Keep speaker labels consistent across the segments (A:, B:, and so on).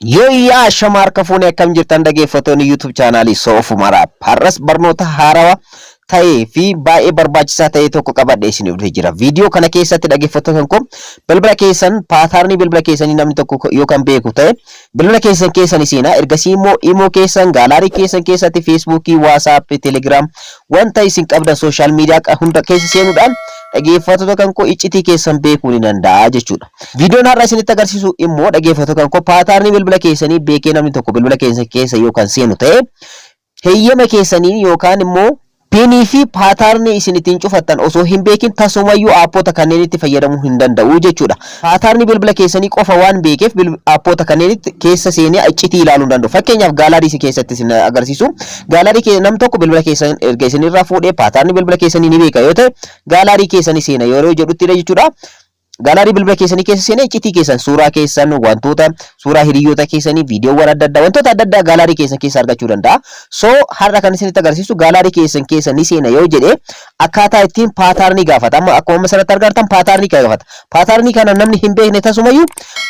A: Yooyyaa, shama harka fuunee, akkam jirtan dhaggeeffattoonni YouTube chaanaalii Soof Maraab? Har'as barnoota haarawaa ta'ee fi baay'ee barbaachisaa ta'e tokko qabadhe isiniif dhufee jira. Viidiyoo kana keessatti, dhaggeeffattoota koo, bilbila keessan pattern bilbila keessanii namni tokko yoo kan beeku ta'e, bilbila keessan keessan seenaa, ergasii immoo imo keessan, gallery keessan keessatti, Feesbuukii, WhatsApp, Telegram, wanta isin qabdan social media hunda keessa seenuudhaan, dhaggeeffattoota kan koo, iccitii keessan beekuu ni danda'a jechuudha. Viidiyoon har'a isinitti agarsiisu immoo, dhaggeeffattoota kan koo, pattern bilbila keessanii beekee namni tokko bilbila keessan keessa yoo kan seenu ta'e, heeyyama keessanii yookaan immoo PIN fi pattern isin ittiin cufattan osoo hin beekin tasumayyuu aappoota kanneen itti fayyadamuu hin danda'u jechuudha. Pattern bilbila keessanii qofa waan beekeef aappoota kanneenitti keessa seenee iccitii ilaaluu hin danda'u. Fakkeenyaaf, gallery keessatti isin agarsiisu. Gallery nam tokko bilbila keessan erga isinirraa fuudhee pattern bilbila keessanii ni beeka yoo ta'e, gallery keessanii seena yeroo jedhuttidha jechuudha. Gallery bilbila keessanii keessa seenee iccitii keessan, suuraa keessan, wantoota suuraa hiriyoota keessanii, viidiyoowwan adda addaa, wantoota adda addaa gallery keessan keessa argachuu danda'a. So har'a kan isinitti agarsiisu, gallery keessan keessa ni seena yoo jedhe, akkaataa ittiin pattern gaafata. Amma akkuma amma asirratti argartan pattern gaafata. Pattern kana namni hin beekne tasumayyuu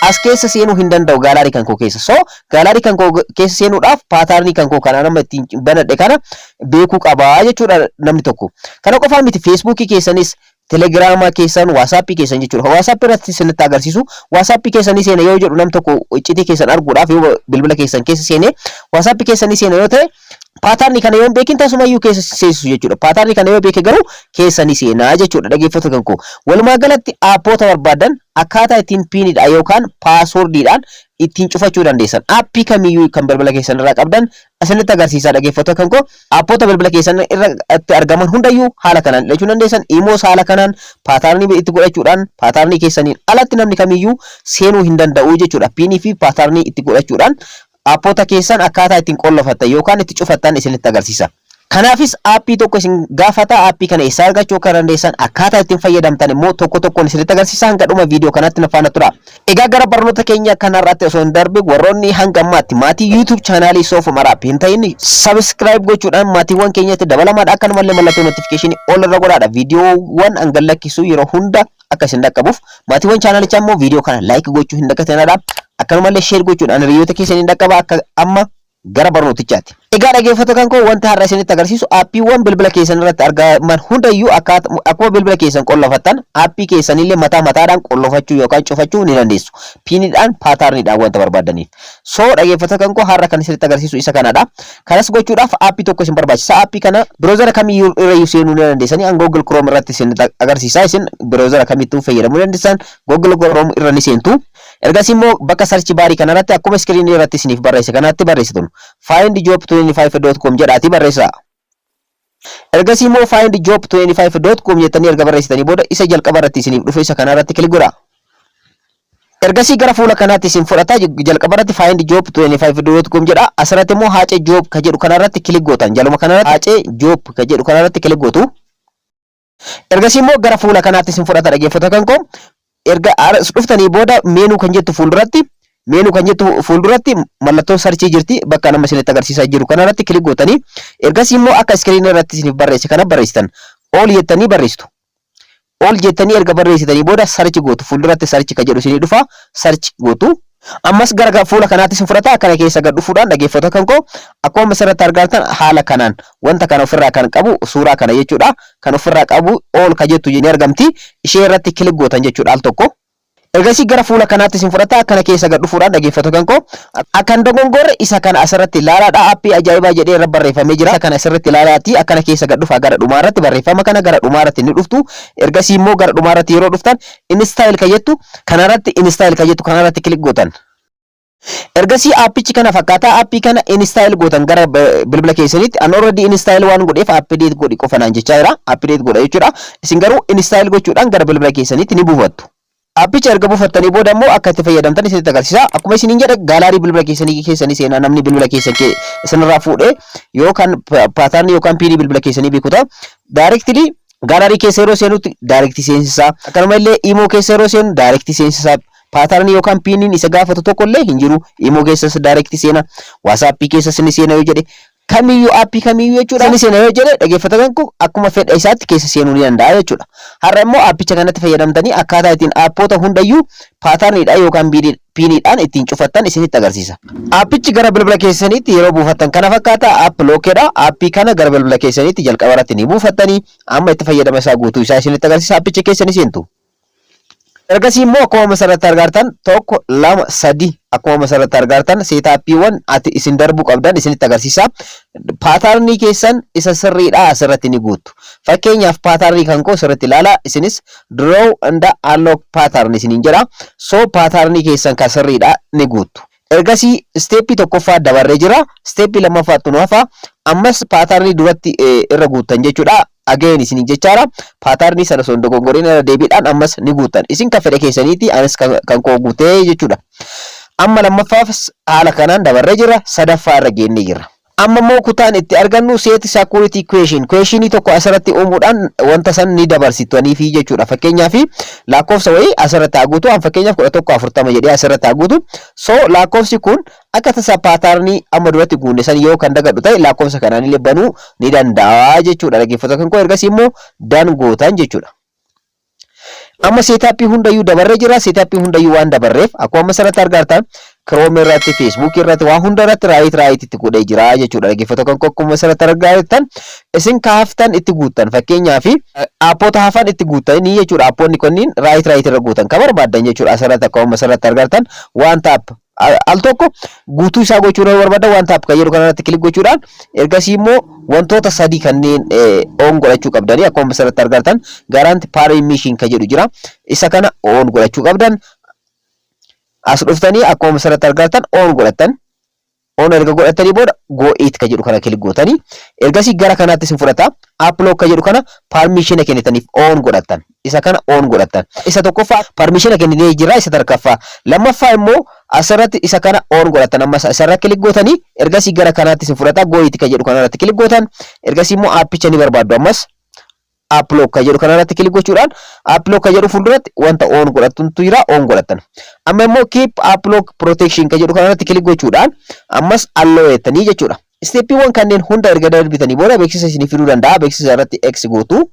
A: as keessa seenuu hin danda'u gallery kan koo keessa. So gallery kan koo keessa seenuudhaaf pattern kan koo kana nama ittiin banadhe kana beekuu qabaa jechuudha namni tokko. Kana qofaa miti, Feesbuukii keessanis, Telegiraama keessan, Waasaappii keessan jechuudha. Waasaappii irratti isinitti agarsiisu. Waasaappii keessanii seena yoo jedhu, nam tokko iccitii keessan arguudhaaf yoo bilbila keessan keessa seenee Waasaappii keessanii seena yoo ta'e, pattern kana yoo hin beekin tasumayyuu keessa seensisu jechuudha. Pattern kana yoo beeke garuu keessa ni seenaa jechuudha, dhaggeeffattoota kan koo. Walumaa galatti aappoota barbaadan akkaataa ittiin PINiidhaan yookaan passwordiidhaan ittiin cufachuu dandeessan. Aappii kamiyyuu kan bilbila keessan irraa qabdan isinitti agarsiisaa, dhaggeeffattoota kan koo. Aappoota bilbila keessan irratti argaman hundayyuu haala kanaan hidhachuu dandeessan. Imoos haala kanaan pattern itti godhachuudhaan pattern keessaniin alatti namni kamiyyuu seenuu hin danda'u jechuudha. PIN fi pattern itti godhachuudhaan aappoota keessan akkaataa ittiin qollofattan yookaan itti cufattan isinitti agarsiisa. Kanaafis aappii tokko isin gaafata. Aappii kana eessaa argachuu akka dandeessan, akkaataa ittiin fayyadamtan immoo tokko tokkoon isinitti agarsiisa. Hanga dhuma viidiyoo kanaatti na faana tura. Egaa gara barnoota keenya kanarratti osoo hin darbe, warroonni hanga ammaatti maatii YouTube chaanaalii Soof Maraap hin ta'in subscribe gochuudhaan maatiiwwan keenyatti dabalamaadha. Akkanumallee mallattoo notification ol irra godhaadha. Viidiyoowwan hanga lakkisu yeroo hunda akka isin dhaqqabuuf, maatiiwwan chaanalichaa immoo viidiyoo kana like gochuu hin dagatinadha. Akkanumallee share gochuudhaan hiriyoota keessanii dhaqqaba. Akka amma gara barnootichaati. Egaa dhaggeeffattoota kan koo, wanta har'a isinitti agarsiisu, aappiiwwan bilbila keessan irratti argaman hundayyuu akkuma bilbila keessan qollofattan aappii keessanillee mataa mataadhaan qollofachuu yookaan cufachuu ni dandeessu. PINiidhaan, patterniidhaan, wanta barbaadaniif. So dhaggeeffattoota kan koo, har'a kan isinitti agarsiisu isa kanadha. Kanas gochuudhaaf aappii tokko isin barbaachisa. Aappii kana browser kamiyyuu irra seenuu ni dandeessanii. An Google Chrome irratti isinitti agarsiisa. Isin browser kamittuu fayyadamuu dandeessan. Google Chrome irra ni seentu. Ergasii immoo bakka search bar kanarratti akkuma screen irratti isiniif barreesse kanatti barreessitu. findjob25.com jedhaati barreessaa. Ergasii immoo findjob25.com jettanii erga barreessitanii booda, isa jalqaba irratti isiniif dhufe isa kanarratti click godhaa. Ergasii gara fuula kanaatti isin fudhata. Jalqaba irratti findjob25.com jedha. Asirratti immoo haacee job ka jedhu kanarratti click gootan. Jaluma kanarratti haacee job ka jedhu kanarratti click gootu. Ergasii immoo gara fuula kanaatti isin fudhata, dhaggeeffattoota kan koo. Erga dhuftanii booda menu kan jettu fuulduratti mallattoo search jirti. Bakka nama isinitti agarsiisaa jiru kanarratti click gootanii, ergasii immoo akka screen irratti isiniif barreesse kana barreessitan. All jettanii barreessitu. All jettanii erga barreessitanii booda search gootu. Fuulduratti search ka jedhu isinii dhufa, search gootu. Ammas gara fuula kanaatti isin fudhata. Akkana keessa gad dhufuudhaan, dhaggeeffattoota kan koo, akkuma asirratti argattan haala kanaan wanta kana ofirraa kan qabu, suuraa kana jechuudha, kan ofirraa qabu all ka jettu ni argamti. Ishee irratti click gootan jechuudha al tokko. Ergasii gara fuula kanaatti isin fudhata. Akkana keessa gad dhufuudhaan, dhaggeeffattoota kan koo, akkan dogongorre isa kana asirratti ilaalaadha. Aappii ajaa'ibaa jedhee irra barreeffamee jira. Isa kana asirratti ilaalaati akkana keessa gad dhufa. Gara dhumaa irratti barreeffama kana gara dhumaa irratti ni dhuftu. Ergasii immoo gara dhumaa irratti yeroo dhuftan install ka jettu kanarratti, install ka jettu kanarratti click gootan. Ergasii aappichi kana fakkaata. Aappii kana install gootan gara bilbila keessanitti. An already install waan godheef update godhi qofa naan jechaa jira. Update godha jechuudha. Isin garuu install gochuudhaan gara bilbila keessanitti ni buufattu. Aappicha erga buufattanii booda immoo akka itti fayyadamtan isinitti agarsiisa. Akkuma isiniin jedhe, gallery bilbila keessanii seenaa. Namni bilbila keessan isinirraa fuudhee yookaan pattern yookaan PIN bilbila keessanii beeku ta'a. Directly gallery keessa yeroo seenutti direct seensisaa. Akkanuma illee imoo keessa yeroo seenu direct seensisaa. Pattern yookaan PINiin isa gaafatu tokko illee hin jiru. Imoo keessas direct seena. Waasaappii keessas ni seena yoo jedhe. Kamiyyuu, aappii kamiyyuu jechuudha. Inni seena yoo jedhe, dhaggeeffattoota koo, akkuma fedha isaatti keessa seenuu ni danda'a jechuudha. Har'a immoo aappicha kanatti fayyadamtanii akkaataa ittiin aappoota hundayyuu paatarniidhaan yookaan piiniidhaan ittiin cufattan isinitti agarsiisa. Aappichi gara bilbila keessaniitti yeroo buufattan kana fakkaata. App Lockedha. Aappii kana gara bilbila keessaniitti jalqaba irratti ni buufattanii, amma itti fayyadama isaa guutuu isaa isinitti agarsiisa. Aappicha keessa ni seentu. Ergasii immoo akkuma asirratti argartan, tokko, lama, sadi, akkuma asirratti argartan seetaappiiwwan ati isin darbuu qabdan isinitti agarsiisa. Paatarnii keessan isa sirriidha asirratti ni guuttu. Fakkeenyaaf, paatarnii kan koo sirriitti ilaala. Isinis "draw and unlock pattern" isiniin jedha. So paatarnii keessan kan sirriidha ni guuttu. Ergasii isteeppii tokkoffaa dabarree jira. Isteeppii lammaffaatti nu hafa. Ammas paatarnii duratti irra guuttan jechuudha. Again isin jechaadha. Paatarnii sana osoo hin dogongoriin irra deebiidhaan ammas ni guuttan. Isin kan fedhe keessaniiti, anis kan koo guutee jechuudha. Amma lammaffaaf haala kanaan dabarree jira. Sadaffaa irra geennee jirra. Amma immoo kutaan itti argannu set security question. Questionii tokko asirratti uumuudhaan wanta san ni dabarsitaniifi jechuudha. Fakkeenyaaf, lakkoofsa wayii asirratti haa guutu. An fakkeenyaaf 1140 jedhee asirratti haa guutu. So lakkoofsi kun akka tasaa paatarnii amma duratti guunne san yoo kan dagadhu ta'e, lakkoofsa kanaan illee banuu ni danda'a jechuudha. Dhaggeeffattoota kan koo, ergasii immoo done gootan jechuudha. Amma seetaappii hundayyuu dabarree jira. Seetaappii hundayyuu waan dabarreef, akkuma amma asirratti argartan, Chrome irratti, Facebook irratti, waan hunda irratti right right itti godhee jira jechuudha. Dhaggeeffattoota kan koo, akkuma asirratti argartan, isin kaaftan itti guuttan. Fakkeenyaaf, aappoota hafan itti guuttanii jechuudha. Aappoonni kunniin right right irra guutan kan barbaaddan jechuudha. Asirratti akkuma asirratti argartan, one tap al tokko guutuu isaa gochuu yoo barbaadan, one tap kan jedhu kanarratti click gochuudhaan, ergasii immoo wantoota sadii kanneen on godhachuu qabdanii. Akkuma asirratti argartan, grant permission kan jedhu jira. Isa kana on godhachuu qabdan. As dhuftanii akkuma asirratti argartan on godhattan. On erga godhatanii booda got it kan jedhu kana click gootanii, ergasii gara kanaatti isin fudhata. App Lock kan jedhu kana permission kennitaniif on godhattan. Isa kana on godhattan. Isa tokkoffaa permission kenninee jira, isa tarkaffaa. Lammaffaa immoo asirratti isa kana on godhattan. Ammas isarra click gootanii, ergasii gara kanaatti isin fudhata. Got it kan jedhu kanarratti click gootan. Ergasii immoo aappicha ni barbaaddu. Ammas App Lock kan jedhu kanarratti click gochuudhaan, App Lock kan jedhu fuulduratti wanta on godhattuntu jira, on godhattan. Amma immoo keep App Lock protection kan jedhu kanarratti click gochuudhaan ammas allow jettanii jechuudha. Isteeppiiwwan kanneen hunda erga darbitanii booda beeksisa isinii fiduu danda'a. Beeksisa irratti X gootu.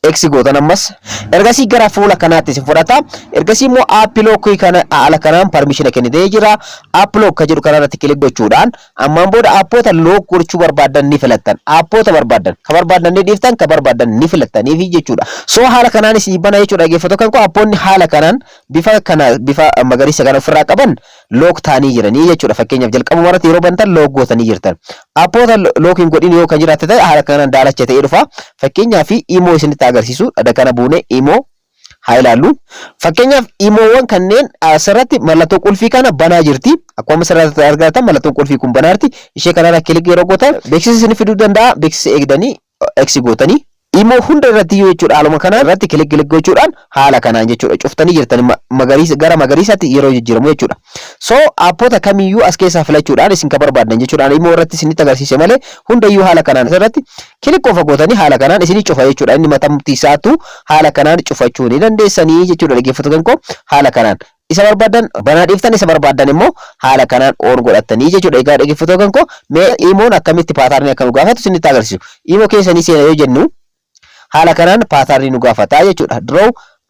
A: X gootan ammas. Ergasii gara fuula kanaatti isin fudhata. Ergasii immoo App Lock kana haala kanaan permission kennitee jira. App Lock kan jedhu kanarratti click gochuudhaan ammaan booda aappoota lock gochuu barbaadan ni filattan. Aappoota barbaadan, ka barbaadan ni dhiiftan, ka barbaadan ni filattaniifi jechuudha. So haala kanaan isin bana jechuudha. Dhaggeeffattoota kan koo, aappoonni haala kanaan bifa kana, bifa magariisa kana ofirraa qaban lock ta'anii jiranii jechuudha. Fakkeenyaaf, jalqabuma irratti yeroo bantan lock gootanii jirtan. Aappoota lock hin godhin yoo kan jiraatte ta'e, haala kanaan daalacha ta'ee dhufa. Fakkeenyaaf, Imo isinitti agarsiisu kana buune Imo haa ilaallu. Fakkeenyaaf, Imoowwan kanneen asirratti mallattoo qulfii kana banaa jirti. Akkuma asirratti argatan, mallattoon qulfii kun banaa jirti. Ishee kanarra click yeroo gootan beeksisa isin fiduu danda'a. Beeksisa eegdanii X gootanii. Imo hunda irratti iyyuu jechuudha, haaluma kanaan irratti click click gochuudhaan haala kanaan jechuudha cuftanii jirtan, magariisa gara magariisaatti yeroo jijjiiramu jechuudha. So aappoota kamiyyuu as keessaa filachuudhaan isin ka barbaadan jechuudha. Imo irratti isinitti agarsiise malee hundayyuu haala kanaan asirratti click qofa gootanii haala kanaan isinii cufa jechuudha. Inni matamti isaatu haala kanaan cufachuu ni dandeessanii jechuudha. Dhaggeeffattoota koo, haala kanaan isa barbaadan banaa dhiiftan, isa barbaadan immoo haala kanaan on godhatanii jechuudha. Egaa dhaggeeffattoota koo, mee Imoon akkamitti paatarnii akka nu gaafatu isinitti agarsiisu. Imo keessanii seena yoo jennu, haala kanaan paatarnii nu gaafata jechuudha. "Draw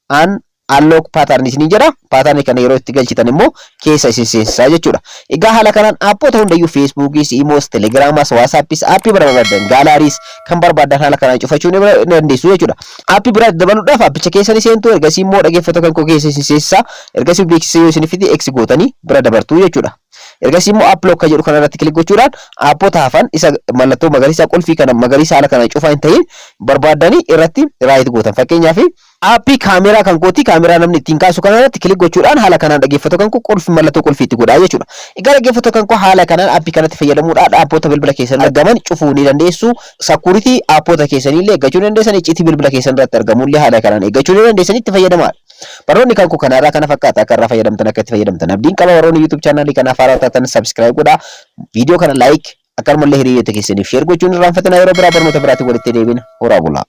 A: an unlock pattern" isiniin jedha. Paatarnii kana yeroo itti galchitan immoo keessa isin seensisaa jechuudha. Egaa haala kanaan aappoota hundayyuu, Feesbuukis, Imoos, Telegiraamas, Waasaappis, aappii barbaadan, gaalaariis kan barbaadan haala kanaan cufachuu ni dandeessu jechuudha. Aappii biraa dabaluudhaaf aappicha keessa ni seentu. Ergasii immoo, dhaggeeffattoota kan koo, keessa isin seensisaa. Ergasii beeksisa yoo isin fide X gootanii bira dabartuu jechuudha. Ergasii immoo App Lock kan jedhu kanarratti click gochuudhaan aappoota hafan isa mallattoo magariisa qulfii kana magariisa haala kana cufaa hin ta'in barbaadanii irratti right gootan. Fakkeenyaaf, aappii kaameraa kan kooti, kaameraa namni ittiin kaasu kanarratti click gochuudhaan haala kanaan, dhaggeeffattoota kan koo, qulfi mallattoo qulfii itti godhaa jechuudha. Egaa dhaggeeffattoota kan koo, haala kanaan aappii kanatti fayyadamuudhaan aappoota bilbila keessan argaman cufuu ni dandeessu. Security aappoota keessanii illee eeggachuu ni dandeessan. Icciitii bilbila keessan irratti argamullee haala kanaan eeggachuu ni dandeessan, itti fayyadamaa. Barnoonni kan koo kanarraa kana fakkaata. Akka irraa fayyadamtan, akka itti fayyadamtan abdiin qaba. Warroonni YouTube chaanaalii kanaaf haaraa taatan subscribe godhaa. Viidiyoo kana like, akkanumallee hiriyoota keessaniif share gochuun irraanfatina. Yeroo biraa barnoota biraatiin walitti deebina. Horaa bulaa.